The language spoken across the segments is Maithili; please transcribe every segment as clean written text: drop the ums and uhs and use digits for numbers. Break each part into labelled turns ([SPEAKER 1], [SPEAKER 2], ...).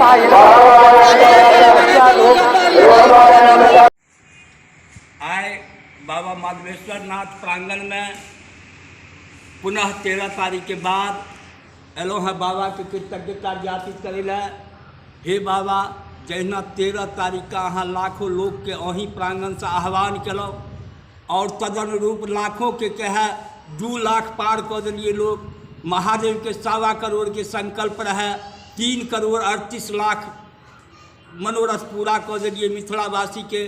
[SPEAKER 1] आइ बाबा माधवेश्वर नाथ प्रांगणमे पुनः 13 तारीखके बाद एलहुँ हँ बाबाके कृतज्ञता ज्ञापित करै लए। हे बाबा, जहिना 13 तारीखके अहाँ लाखों लोकके अहीं प्रांगणसँ आह्वान केलहुँ आओर तदनुरूप लाखोंके कहए 2 लाख पार कऽ देलियै लोक। महादेवके 1.25 करोड़के संकल्प रहए, 3 करोड़ 38 लाख मनोरथ पूरा कऽ देलियै मिथिलावासीके।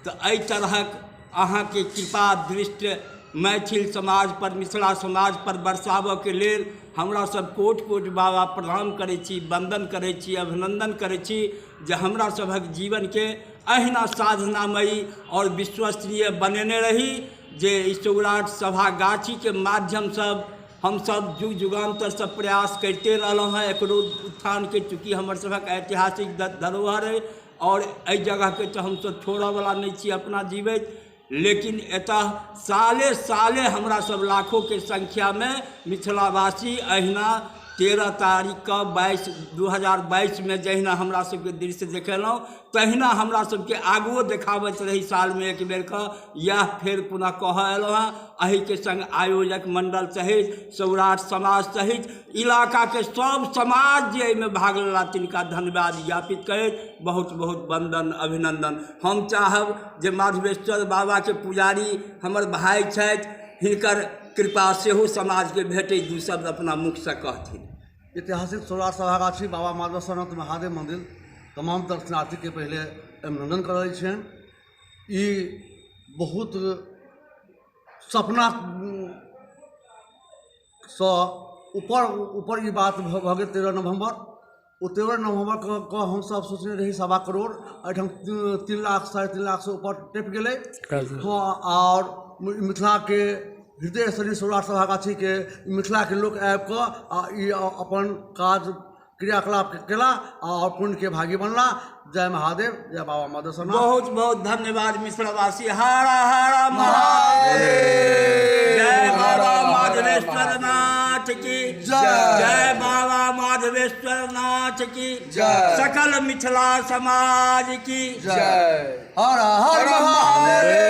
[SPEAKER 1] तऽ एहि तरहक अहाँके कृपा दृष्टि मैथिल समाजपर, मिथिला समाजपर बरसाबऽके लेल हमरा सब कोटि कोटि बाबा प्रणाम करै छी, वन्दन करै छी, अभिनन्दन करै छी जे हमरा सभक जीवनके अहिना साधनामयी आओर विश्वसनीय बनेने रही, जे ई सौराठ सभा गाछीके माध्यमसँ हमसब जुग जुगान्तरसँ प्रयास करिते रहलहुँ हँ एकरो उत्थानके। चूँकि हमर सभक ऐतिहासिक धरोहर अइ आओर एहि जगहके तऽ हमसब छोड़ऽवला नहि छी अपना जीवैत, लेकिन एतऽ साले साले हमरा सब लाखोके संख्यामे मिथिलावासी अहिना 13 तारीखके 2022 जहिना हमरा सबके दृश्य देखेलहुँ तहिना हमरा सबके आगुओ देखाबैत रही सालमे एक बेरके। इएह फेर पुनः कहऽ अयलहुँ हँ। एहिके सङ्ग आयोजक मण्डल सहित सौराठ समाज सहित इलाकाके सब समाज जे एहिमे भाग लेला तिनका धन्यवाद ज्ञापित करैत बहुत बहुत वन्दन अभिनन्दन। हम चाहब जे माधवेश्वर बाबाके पुजारी हमर भाय छथि, हिनकर कृपा सेहो समाजके भेटै, दू शब्द अपना मुखसँ कहथिन।
[SPEAKER 2] ऐतिहासिक सौराठ सभागाछी बाबा माधवेश्वरनाथ महादेव मंदिर तमाम दर्शनार्थीके पहिले अभिनन्दन करै छियनि। ई बहुत सपना सँ ऊपर ऊपर ई बात भऽ गेल 13 नवम्बर। ओ 13 नवम्बरके कऽ हमसभ सोचने रही 1.25 करोड़, एहिठाम 3 लाख 3.5 लाखसँ ऊपर टपि गेलै। हँ, आओर मिथिलाके हृदय स्थली सौराठ सभागाछीके मिथिलाके लोक आबिकऽ आ ई अपन काज क्रियाकलाप केला आओर पुण्यके भागी बनला। जय महादेव, जय बाबा माधवेश्वरनाथ।
[SPEAKER 1] बहुत बहुत धन्यवाद मिथिलावासी। हर हर महादेव, जय बाबा माधवेश्वर नाथ की जय, बाबा माधवेश्वर नाथ की
[SPEAKER 2] जय,
[SPEAKER 1] सकल मिथिला समाज की
[SPEAKER 2] जय, हर हर महादेव।